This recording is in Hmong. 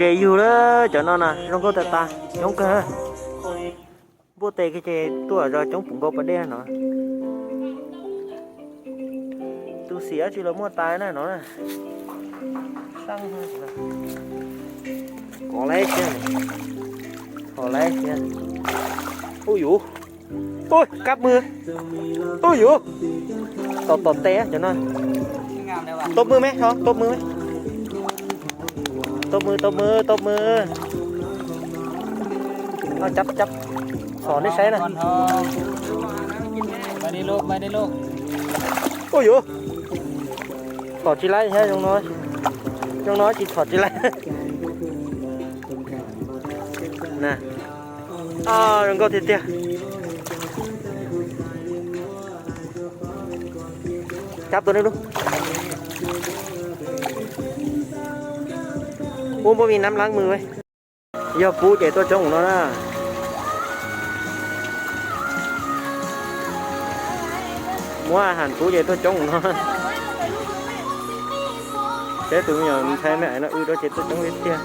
Ces yug lawm cov no na, zoo nkauj tas tas, coob kawg. Npuaj tes kiag ces tuaj zog coob puv nkaus pas dej no. Tus xim dab tsi los muaj tas na no na. Kov lawm thiab, kov lawm thiab. Uj yuv, uj, kab mws, uj yuv, tom tom tes cov no. Tau mws me, tau mws me, tau mws, tau mws, tau mws. Cab cab, txhom nej saib na. Uj yuv, txhom tsis laib thiab, zoo no tsis txhom tsis laib. Na, zoo nkauj tiag tiag. Cab tua nej lub. Ua npoj mis nab lab mws. Yog kub ces tuaj coob no na. Muab ham kub ces tuaj coob no. Peb tus me nyuam ntxhais me aiv no wb rau ces tuaj coob tiag tiag.